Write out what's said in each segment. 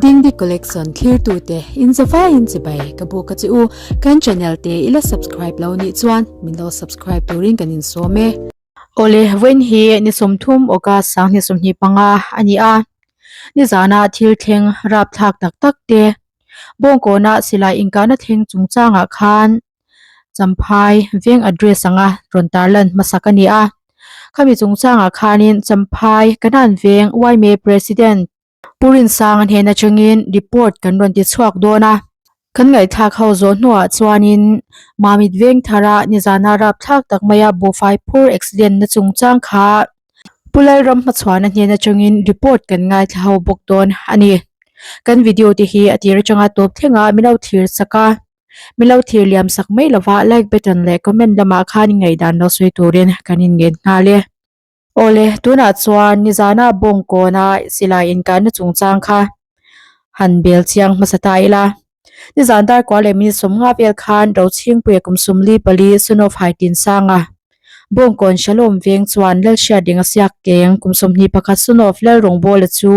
Dingdi Collection thlirtute in zavaiin chibai ka buk a che u. Kan channel te i la subscribe lo nih chuan min lo subscribe turin kan insawm e. Awle, vawiin hi ni 30 August 2025 a ni a. Nizana thil thleng rapthlak tak tak te Bawngkawna silai inkahna thleng chungchangah khan Champhai veng address anga rawn tarlan hmasak a ni a. Khami chungchangah khanin Champhai Kanan veng yma President Pu Rinsanga hnen atangin report kan rawn ti chhuak dawn a. Kan ngaihthlak ho zawh hnuah chuanin Mamit veng thara nizana rapthlak tak maia buhfai phur accident na chungchang kha Pu Lalram hmachhuahna hnen atangin report kan ngaithla ho bawk dawn a ni. Kan video te hi a tir atanga tawp thlenga min lo thlir sak a, min lo thlir liam sak mai lova like button leh comment lamah khan ngaihdan lo sawi turin kan inngen nghal e. Awle, tunah chuan nizana Bawngkawna silai inkahna chungchang kha han bel chiang hmasa ta ila. Nizan darkua leh minute 50 vel khan Rochhingpuia kum 44 son of Haitinsanga Bawngkawn Shalom veng chuan Lalhriatrenga siak keng kum 21 son of Lalrawngbawla chu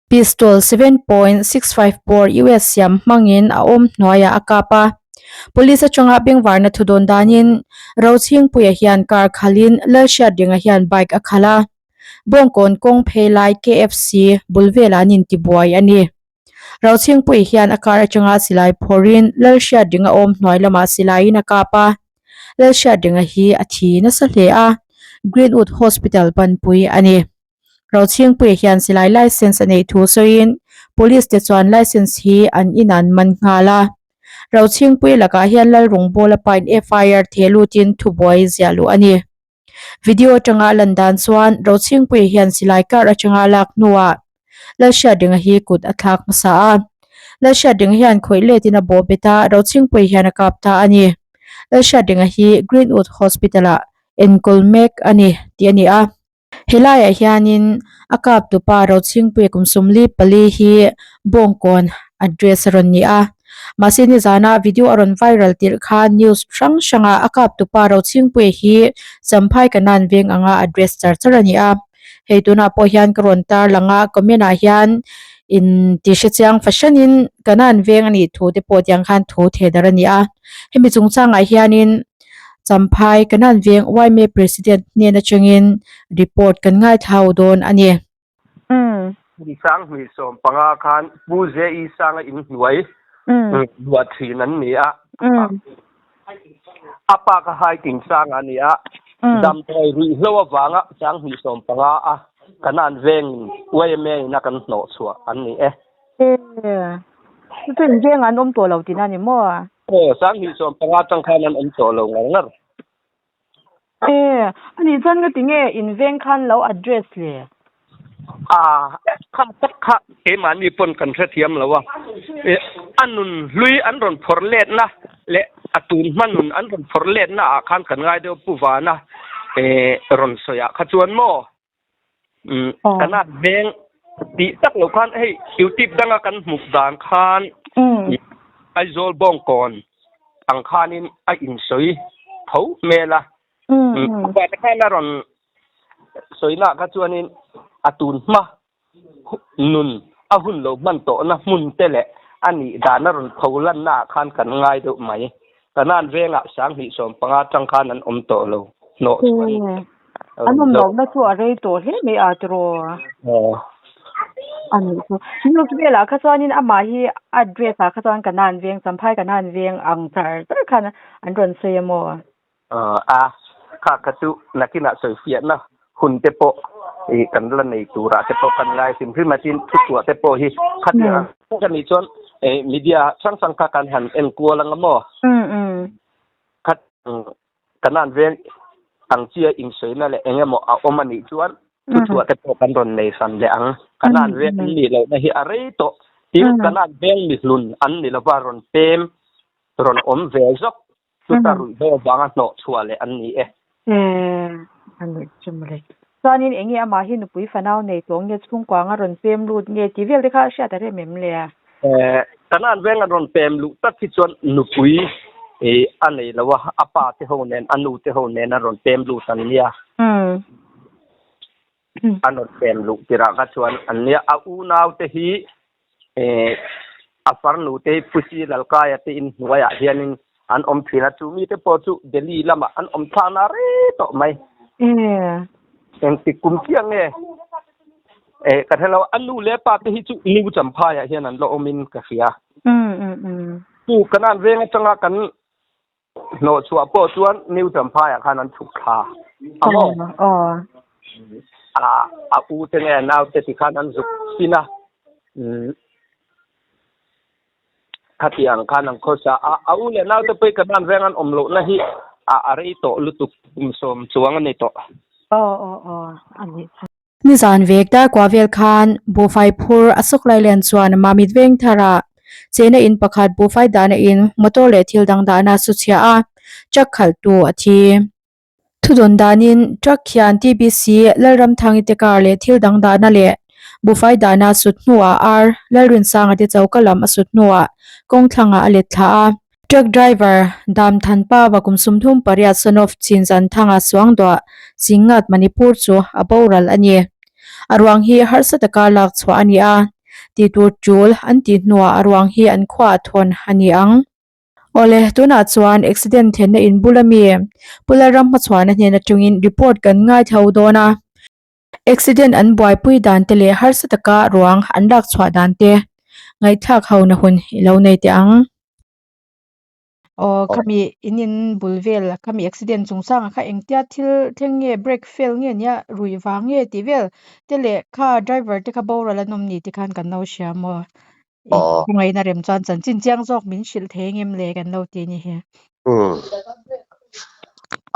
Pistol 7.65 bore US siam hmangin a awm hnuaiah a kap a. Police atanga bengvarna thu dawn danin Rochhingpuia hian car khalhin Lalhriatrenga hian bike a khalh a. Bawngkawn kawng phei lai KFC bul velah an intibuai a ni. Rochhingpuia hian a car atanga silai phawrhin Lalhriatrenga awm hnuai lamah silaiin a kap a. Lalhriatrenga hi a thi nasa hle a, Greenwood Hospital panpui a ni. Rochhingpuia hian silai licence a neih thu sawiin police te chuan licence hi an in an man nghal a. Rochhingpuia lakah hian Lalrawngbawla pain FIR theh lutin thubuai ziah luh a ni. Video atanga a lan dan chuan Rochhingpuia hian silai kar atanga a lak hnuah Lalhriatrenga hi kut a thlak hmasa a. Lalhriatrenga hian khawih letin a bawh bet a, Rochhingpuia hian a kap ta a ni. Lalhriatrenga hi Greenwood Hospital-ah enkawl mek a ni tih a ni a. Helaiah hianin a kap tupa Rochhingpuia kum 44 hi Bawngkawn address a rawn ni a. Mahse nizana video a rawn viral tirh khan news hrang hrangah a kap tupa Rochhingpuia hi Champhai Kanan veng anga address char char a ni a. Hei tunah pawh hian ka rawn tar lang a, comment ah hian in ti hre chiang fahranin Kanan veng a nih thu te pawh tiang khan thu theh darh a ni a. Hemi chungchangah hianin Champhai Kanan veng yma President hnen atangin report kan ngaithlau dawn a ni. Ni 2015 khan Pu JE Sanga inhnuai luah thin an ni a, a pa kha Haiting Sanga a ni a, damdawi ruihhlo avanga 2015 a Kanan vengin yma in a kan hnawh chhuah an ni e. Chu in veng an awm tawh lo tihna a ni maw? Aw, 2015 atang khan an awm tawh lo ngar ngar. E, a nih chuan nga tinge in veng khan lo address le? A, kha tak kha keimahni pawn kan hrethiam lo a. E, a nun hlui an rawn phawrh letna leh a tun hma nun an rawn phawrh letna ah khan kan ngai deuh Pu Vana e rawn sawi ah kha chuan maw? Umm, kan a veng tih tak lo khan hei YouTube danga kan hmuh dan khan Aizawl Bawngkawn ang khanin a insawi tho hmel a. Umm, khan a rawn sawina kha chuanin a tun hma nun a hun lo hman tawhna hmun te leh a nih dan a rawn pho lanna ah khan kan ngai deuh mai. Kanan vengah 2015 atang khan an awm tawh lo hnawh chuan. An awm lohna chu a rei tawh hle mai a tiraw? A nih chu. News velah kha chuanin amah hi address ah kha chuan Kanan veng, Champhai Kanan veng ang char char khan an rawn sawi a maw? A, kha kha chu nakinah sawi fiahna hun te pawh ih kan la nei turah te pawh kan ngai hrim hrim a tin thuchhuah te pawh hi khatiang ang ka nih chuan ih media hrang hrang kha kan han en kual ang a maw? Kha Kanan veng ang chia insawina leh eng emaw a awm a nih chuan thuchhuah te pawh kan rawn nei hran leh ang. Kanan veng an nih lohna hi a rei tawh. Tin, Kanan veng mihlun an ni lova rawn pem rawn awm ve zawk chuta ruih ho avanga hnawh chhuah leh an ni e. A nih chu mawle. Chuanin eng nge amah hi nupui fanau nei tawh nge chhungkua anga rawn pem lut nge tih vel te kha a hriat a rem em le? Kanan veng an rawn pem luh tak hi chuan nupui a nei lo a, a pa te ho nen a nu te ho nen an rawn pem lut an nia. An rawn pem luh tirah kha chuan an nia. A unau te hi. Eh a farnu te Pusi Lalkaia te in hnuaiah hianin an awm thin a, chu mite pawh chu Delhi lamah an awm thlakna rei tawh mai. Engtik kum chiah nge eh ka hre lo, a nu leh pa te hi chu New Champhaiah hian an la awmin ka hria. Chu Kanan veng atanga kan hnawh chhuah pawh chuan New Champhaiah khan an chhuk thla a maw? A u te nge a nau te tikhan an zuk sin a, khatiang khan an khawsa a, a u leh nau te pawh hi Kanan veng an awm lohna hi a rei tawh lutuk kum sawm chuang a ni tawh. Nizan vek darkua vel khan buhfai phur a sawk lai len chuan Mamit veng tharah chena in pakhat buhfai dahna in motor leh thil dang dahna a su chhiah a, truck khalhtu a thi. Thudawn danin truck hian TBC Lalramthangi te car leh thil dang dahna leh buhfai dahna a sut hnuah ar Lalrinsanga te choka lam a sut hnuah kawngthlangah a let thla a. Truck driver Dam Thanpa va kum 38 son of Chinzan Thanga Suangduah Chingngat Manipur chu a boral a ni. A ruang hi harsa taka lak chhuah a ni a, tih tur tul an tih hnuah a ruang hi an khuaah thawn a ni ang. Awle, tunah chuan accident thenna in bul ami Pu Lalram hmachhuahna hnen atangin report kan ngaithlo dawn a. Accident an buaipui dan te leh harsa taka ruang an lak chhuah dan te ngaihthlak ho na hun i lo nei teh ang. Aw khami in in bul vel khami accident chung chang ah kha engtia thil thleng nge brake fail nge nia rui vang nge tih vel te leh kha driver te kha boral an awm ni ti khan kan lo hria maw Khawngaihna rem chuan chanchin chiang zawk min hrilh thei engem le kan lo ti ni hi. Umm.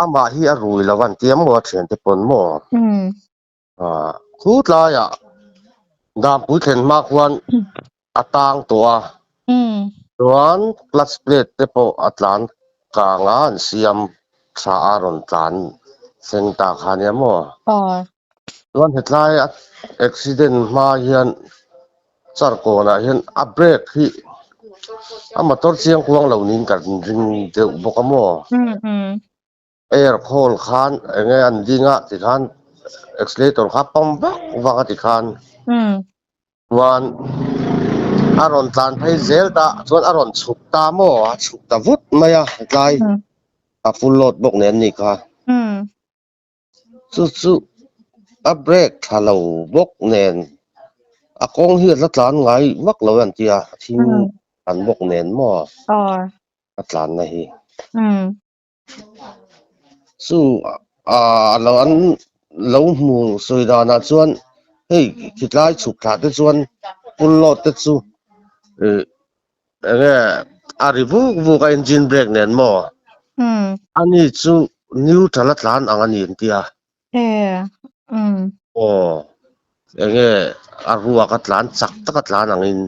Amah hi a rui lo an ti a maw a thiante pawn maw? Umm. Ah, khu tlaiah Dampui thlen hma khuan a tang tawh a. Umm. Chuan clutch plate te pawh a tlan kang a an siam tha a rawn tlan thleng ta kha nia maw? Aw. Chuan hetlai a accident hma hian Charkawnah hian a brake hi a motor chiang kuang lo niin ka ring deuh bawk a maw? Air khawl khan eng nge an ding a tikhan accelerator kha pump vak vak a tikhan chuan a rawn tlan phei zel ta chuan a rawn chhuk ta maw a chhuk ta vut mai a hetlai a full load bawk nen a nih kha. Chu chu a brake tha lo bawk nen a kawng hi a la tlan ngai vak lo an tia a thing an bawk nen maw a tlanna hi. Chu a lo an lo hmu sawi danah chuan hei khitlai chhuk thlah te chuan full load te chu ih Eng nge a ri vuk vuk a engine brake nen maw? Ani chu neutral a tlan ang a ni an ti a. Aw eng nge a ruak a tlan chak tak a tlan angin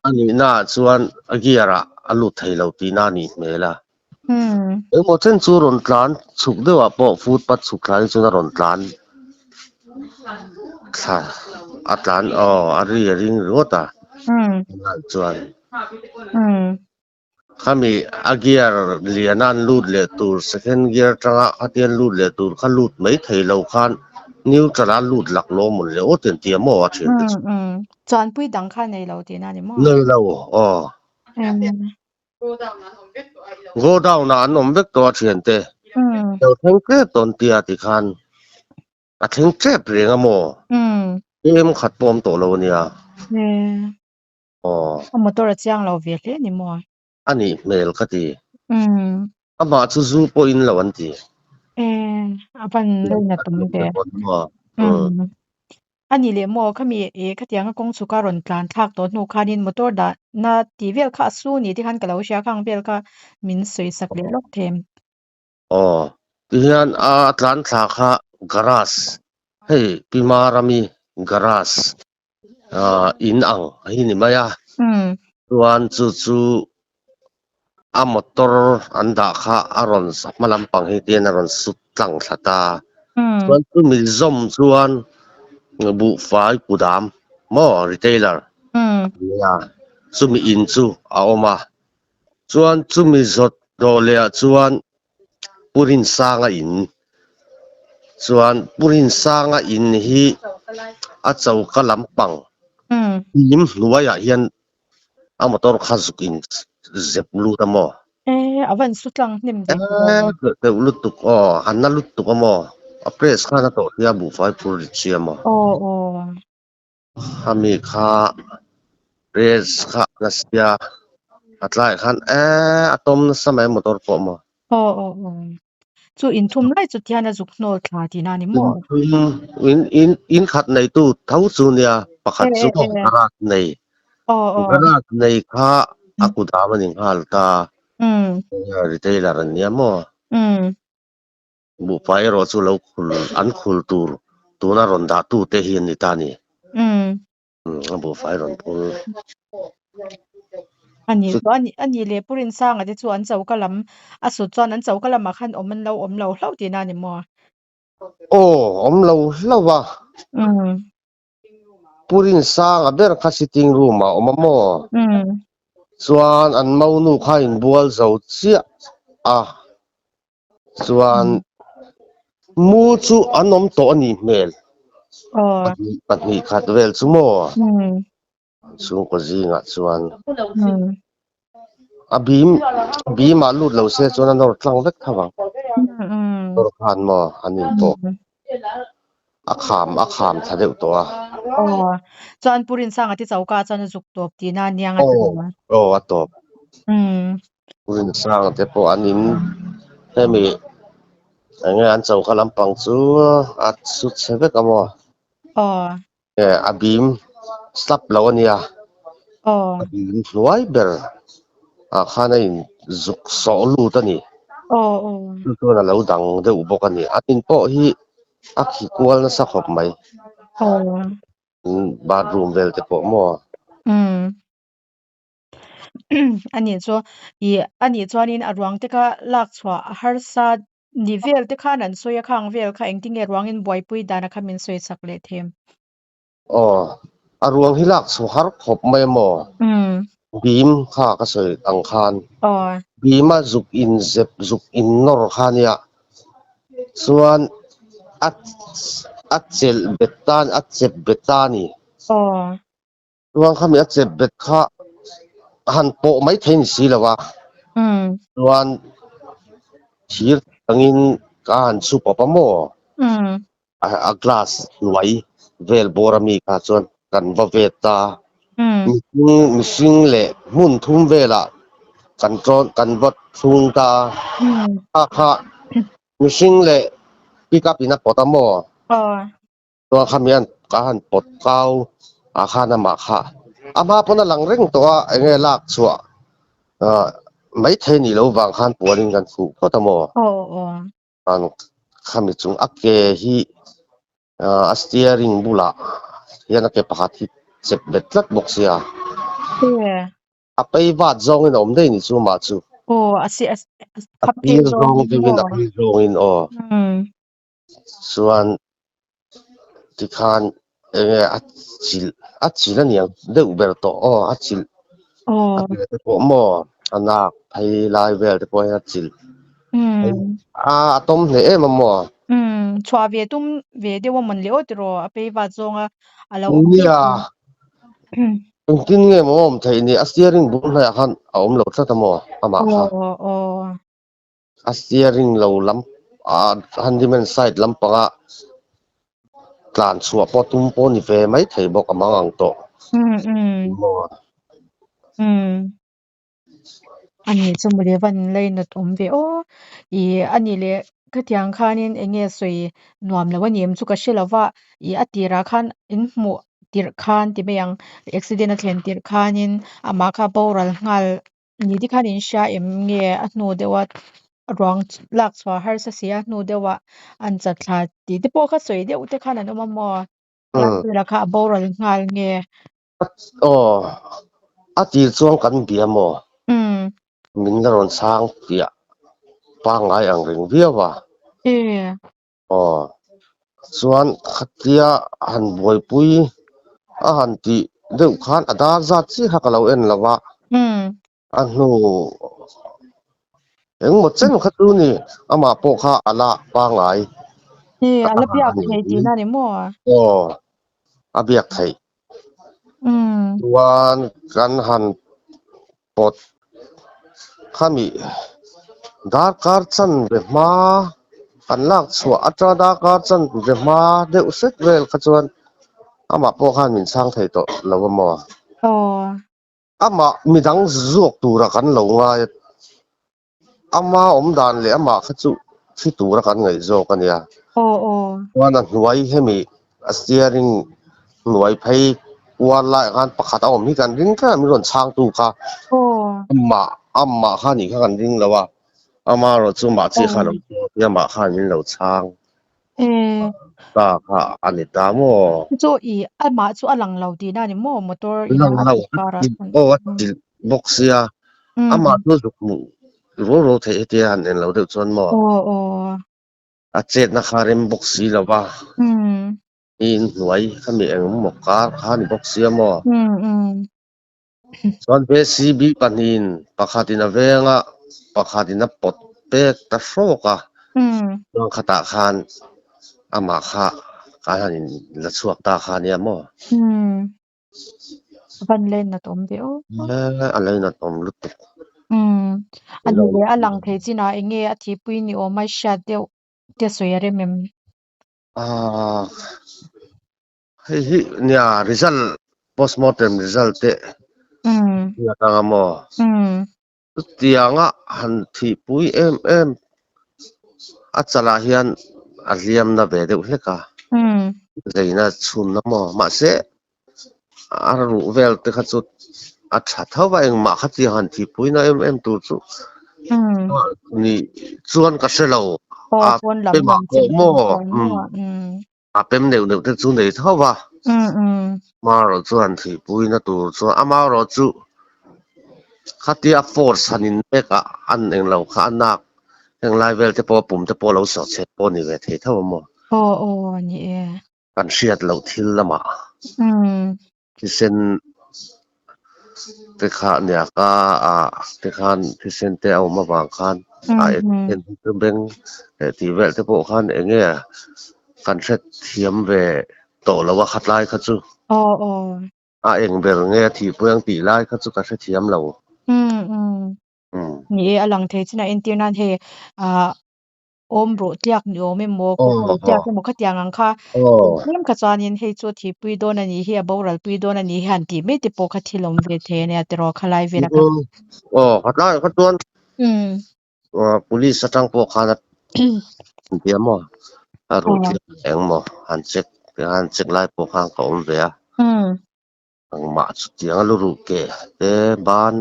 a nihna ah chuan a gear ah a lut thei lo tihna a nih hmel a. Engmaw chen chu rawn tlan chhuk deuh ah pawh footpath chhuk thlai hi chuan a rawn tlan thla a tlan aw a ri a ring ringawt a tunah chuan khami a gear lian a an lut leh tur second gear atanga khatia an lut leh tur kha lut mai thei lo khan neutral a lut lak lawm mawn le aw ti an ti a maw a thian te chu. Chuanpui dang kha nei lo tihna a ni maw? Nei lo aw. Godown ah an awm vek tawh a thiante. Lo thleng tep tawn tia tikhan a thleng tep reng a maw? Tlem khat pawh awm tawh lo a nia. Aw. A motor a chiang lo ve hle ni maw? A nih hmel ka ti. Amah chu zu pawh in lo an ti. A van laina tam ve. A ni leh maw khami eh khatianga kawng chhuka rawn tlan thlak tawh hnu khanin motor dahna tih vel kha a su ni te khan ka lo hria khang vel kha min sawi sak leh lawk them. Aw tihian a tlan thla kha garage hei Pi Marami garage ah in ang hi ni mai a chuan chu chu a motor an dah kha a rawn hma lampang hi tihian a rawn sut tlang thla ta chuan chumi zawm chuan buhfai kudam maw retailer ania chumi in chu a awm a chuan chumi zawt dawh leh ah chuan Pu Rinsanga in chuan Pu Rinsanga in hi a choka lampang. Hnim hnuaiah hian a motor kha zuk in zep lut a maw? E, a van su tlang hnem ve E, deuh lutuk aw, a na lutuk a maw? A press khan a tawh sia buhfai phur rit sia maw? Aw aw. Khami kha press kha a na sia, a tlaiah khan e a tawm nasa mai motor pawh maw? Aw aw aw. Chu in thum lai chu tihian a zuk hnawl thla tihna a ni maw? In in in khat neitu tho chu nia, pakhat chu garage nei. Garage nei kha a kudam a ni nghal ta. Retailer an nia maw? Buhfai erawh chu lo khul an khul tur tuna rawn dah tute hi an ni ta a ni. A buhfai rawn phur. A ni chu a ni a ni leh Pu Rinsanga te chu an choka lam a sut chuan an choka lamah khan awm an lo awm lo hlauh tihna a ni maw? Aw awm lo hlauh a. Pu Rinsanga ber kha sitting room ah a awm a maw? Chuan an monu kha inbual zo chiah a. Chuan mu chu an awm tawh a nih hmel. Pahnih pahnih khat vel chu maw? Chhungkaw zingah chuan a bim bimah lut lo se chuan a nawr tlang vek tho ang. Nawr khan maw an inpawh. A kham a kham tha deuh tawh a. Aw, chuan Pu Rinsanga te choka chuan a zuk tawp tihna a niang a ti lo. Aw, a tawp. Pu Rinsanga te pawh an in hemi eng nge an choka lampang chu a su chhe vek a maw? Aw. A bim slap lo a nia. Aw. A bim hnuai ber ah khan a in zuk sawh lut a ni. Aw aw. Chu chuan a lo dang deuh bawk a ni. A in pawh hi a khi kual nasa khawp mai. Aw. Bathroom vel te pawh maw? Umm. A nih chu ih a nih chuanin a ruang te kha lak chhuah a harsa ni vel te khan an sawi a khang vel kha engtin nge ruangin buaipui dana kha min sawi chak leh them. Aw a ruang hi lak chhuah har khawp mai a maw? Bim kha ka sawi ang khan bim a zuk in zep zuk in nawr kha nia chuan a a chelh bet ta a chep bet ta a ni. Chuan khami a chep bet kha han pawh mai thei ni si lo a. Chuan thir tangin ka han chhu pawp a maw? A glass hnuai vel bawr ami kha chuan kan va vet ta. Mihring mihring leh hmun thum velah kan tawn kan va thlung ta. Kha kha mihring leh pick up in a pawt a maw? Chuan khami an ka han pawt kau ah khan amah kha a hma pawn a lang reng tawh a eng nge lak chhuah ah maithei nih loh vang khan puanin kan khuh phawt a maw? Chuan khami chung a ke hi ah a steering bulah hian a ke pakhat hi chep bet tlat bawk sia. A pei vat zawngin a awm daih ni chu mah chu. A phir zawng deuhin a phir zawngin aw. Chuan tikhan eng nge a chilh a chilh a niang deuh ber tawh aw a chilh a ke te pawh maw a nak phei lai vel te pawh hian a chilh a a tawm hle em a maw. Chhuah ve tum ve deuh a mawn le aw tiraw a phei vat zawnga a lo awm Nia engtin nge maw a awm theih ni a steering bul hnaiah khan a awm lo tlat a maw amah kha. A steering lo lam ah handyman side lampanga tlan chhuah pawh tum pawh ni ve mai thei bawk a mang ang tawh. Maw? A nih chu mawle van lainat awm ve aw. Ih a nih leh khatiang khanin eng nge sawi nuam lo a ni em chu ka hre lo va. Ih a tirah khan in hmuh tirh khan ti mai ang accident a thlen tirh khanin amah kha boral nghal Ni te khan in hria em nge a hnu deuha ruang lak chhuah harsa si a hnu deuha an chat thla tih te pawh kha sawi deuh te khan an awm a maw? Ralpuila kha a boral nghal nge? Aw, a tir chuan kan bia maw? Min la rawn chhang piah pangngai ang reng viau a. Aw, chuan khatia han buaipui a han tih deuh khan a dar zat chiah kha ka lo en lo va, a hnu engmaw chen kha chu ni, amah pawh kha a la pangngai. A la biak theih tihna a ni maw? Aw, a biak theih. Chuan kan han pawt khami darkar chanve hma kan lak chhuah atanga darkar chanve hma deuh hret vel kha chuan amah pawh khan min chhang thei tawh lo a maw? Amah midang zuak tura kan lo ngai a. Ama awm dan leh amah kha chu thi tura kan ngaih zawk a nia. Chuan a hnuai hemi a steering hnuai phei kual laiah khan pakhat a awm hi kan ring tlat a, min rawn chhangtu kha. Amah amah kha nih kha kan ring lo a, ama erawh chu mah chiah kha a lo chhuak a, amah khan min lo chhang ta kha a ni ta maw? Chu i amah chu a lang lo tihna a ni maw motor ina Lang a lo tih karah chuan. Aw a chilh bawk sia amah chu zuk hmuh ruau ruau theih hetia han en lo deuh chuan maw? Aw aw. A chetna kha rem bawk si lo va. In hnuai khami engemaw kar kha a ni bawk sia maw? Chuan JCB pahnihin pakhatin a veng a, pakhatin a pawt pek ta hrawk a. Chuan khatah khan amah kha kan han in la chhuak ta kha nia maw? Van lainat awm ve aw. A lainat awm lutuk. A ni leh a lang thei chinah eng nge a thihpui ni awm a hriat deuh te sawi a rem em? Hei hi nia result postmortem result te hriat anga maw? Chutianga han thihpui em em a chalah hian a hliamna ve deuh hlek a, zeina chhunna maw? Mahse a ruh vel te kha chu a tha tho va, engmah khatiang han thihpuina em em tur chu ni chuan ka hre lo. A pemah pawh maw? A pem neuh neuh te chu nei tho va, amaherawh chuan thihpuina tur chuan amaherawh chu khatia force han in mek a an englo kha a nak heng lai vel te pawh a pum te pawh lo sawh chhe pawh a ni ve thei tho a maw? Aw aw ni e. Kan hriat loh thil lamah thisen te kha nia ka ah te khan thisen te a awm avang khan a en chu beng leh tih vel te pawh khan eng nge kan hre thiam ve tawh lo a khatlai kha chu a eng ber nge a thihpui ang tih lai kha chu ka hrethiam lo. Ni e a lang thei chin a entir nan hei ah awm rawh tliak ni awm emaw kawng rawh tliak emaw khatiang ang kha tlem kha chuanin hei chu a thihpui dawn a nih hi a boral pui dawn a nih hi han tih mai te pawh kha thil awm ve thei a nia tiraw khalai vela kha. Aw khatlai kha chuan police atang pawh khan a tia maw a ruh tliak engmaw han check han check lai pawh khan ka awm ve a. Engmah chutiang a lu ruh keh te ban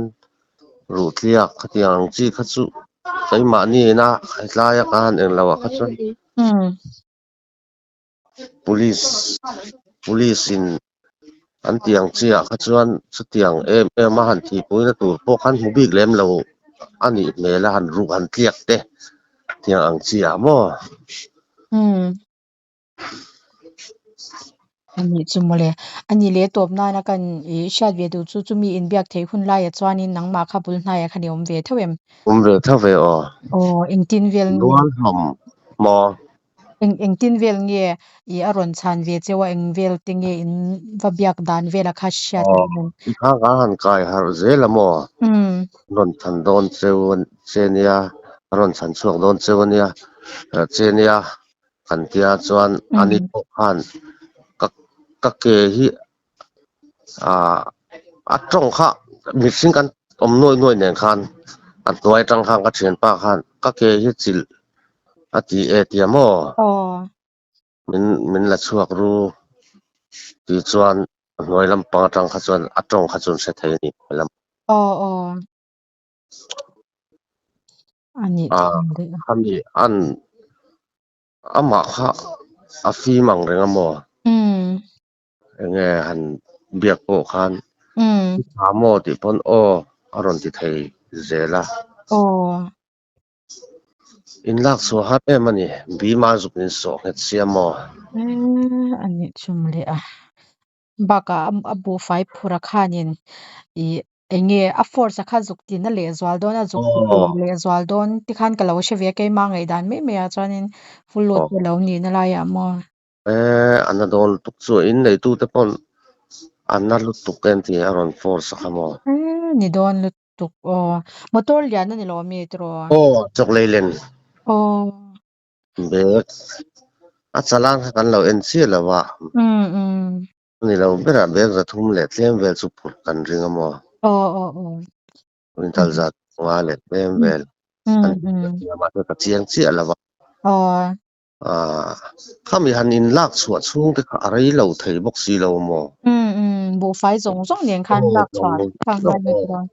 ruh tliak khatiang ang chi kha chu keimahni ina hetlai a ka han eng lo ah kha chuan police police in an tih ang chi ah kha chuan chutiang em em a han thihpui na tur pawh khan hmu bik lem lo a nih hmel a han ruh han tliak te tiang ang chi ah maw. Ani chu mawle. Ani leh tawp nana kan i hriat ve duh chu chumi inbiak theih hun laiah chuanin nangmah kha bul hnaiah khan i awm ve tho em? Awm ve tho ve aw. Aw, engtin vel nge? Rual hlawm maw? Eng engtin vel nge i a rawn chhan ve cheu a, eng vel te nge in va biak dan vela kha hriat Aw, i kha ka han kai harh zel a maw? Rawn chhan dawn cheu che nia, a rawn chhan chhuak dawn cheu a nia, che nia. Kan tia chuan ani pawh khan ka ka ke hi ah a tawng kha mihring kan awm nuai nuai nen khan a hnuai atang khan ka thianpa khan ka ke hi chilh a ti e tia maw min min la chhuak ru tih chuan a hnuai lampang atang kha chuan a tawng kha chu an hre thei a ni hnuai lam. Ah khami an amah kha a fim ang reng a maw? Enge han biak pawh khan i tha maw tih pawn aw a rawn ti thei zel a. In lak chhuah har em a ni, Bhima zuk in sawh nghet sia maw? Bakah a buhfai phurh a khanin ih eng nge a force a kha zuk tina leh zual dawn a zuk ti tur leh zual dawn ti khan ka lo hre ve a keimah ngaihdan mai mai ah chuanin full load te lo nihna laiah maw. E a na dawn lutuk chu in neitu te pawn A na lutuk em tih a rawn force a kha maw? Eee ni dawn lutuk aw. Motor lian a ni lo ami tiraw? Aw chawklei len. Aw. Bag a chalan kha kan lo en chiah lo a. Um um. Ni lo berah bag 300 leh tlem vel chu phurh kan ring a maw? Aw aw aw. Quintal 500 leh tlem vel an mahse ka chiang chiah lo a. Aw. Ah, khami han in lak chhuah chhung te kha a rei lo thei bawk si lo maw? Um um, buhfai zawng zawng nen khan lak chhuah khang ngai mai tiraw?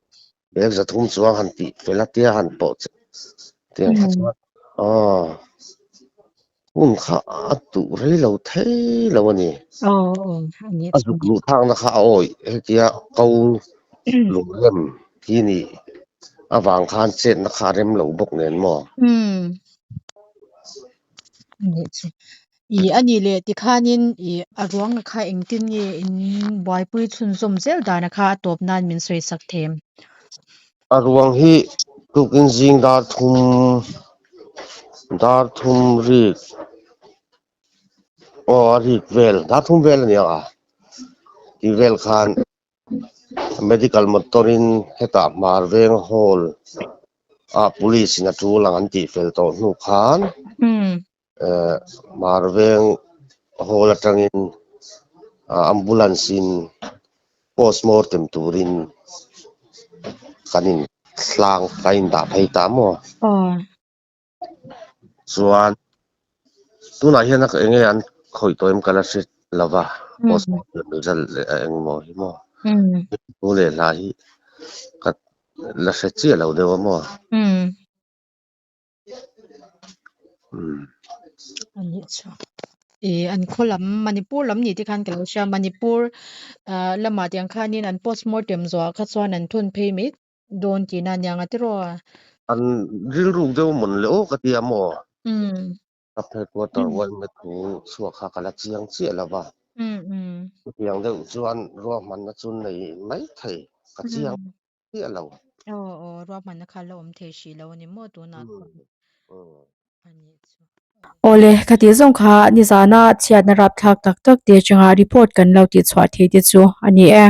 Bag 300 chuang han tih fel a tia han pawh che tiang kha chuan aw hun kha a duh rei lo thei lo a ni. Aw aw a ni A zuk luh thlakna kha a awih hetia ko lungrem hi ni avang khan chetna kha a rem lo bawk nen maw? Um a nih chu. I a nih leh tikhanin i a ruang kha engtin nge in buaipui chhunzawm zel dana kha a tawp nan min sawi sak them. A ruang hi tukin zing dar thum dar thum rik aw a rik vel dar thum vel a ni ang a tih vel khan Medical motor in hetah Hmar Veng Hall ah police in a tul ang an tih fel tawh hnu khan Hmar Veng Hall atangin ambulance in postmortem turin kan in hlang kan in dah phei ta maw? Chuan tunah hian eng nge an khawih tawh em ka la hre lo va, postmortem result leh a engmaw hi maw thu leh hla hi ka la hre chiah lo deuh a maw. Ih an khaw lam Manipur lam ni te khan ka lo hria Manipur ah lamah tiang khanin an postmortem zawhah kha chuan an thun phei mai dawn tihna a niang a tiraw? An rilruk deuh mawn le aw ka ti a maw? Ka headquarter uaihna thu chhuak kha ka la chiang chiah lo va. Chutiang deuh chuan ruahmanna chu nei mai thei ka chiang chiah lo. Aw aw ruahmanna kha la awm thei hrih lo a ni maw tunah chuan? A nih chu. Awle, khati zawng kha nizana chhiatna rapthlak tak tak te atanga report kan lo tihchhuah thei te chu a ni e.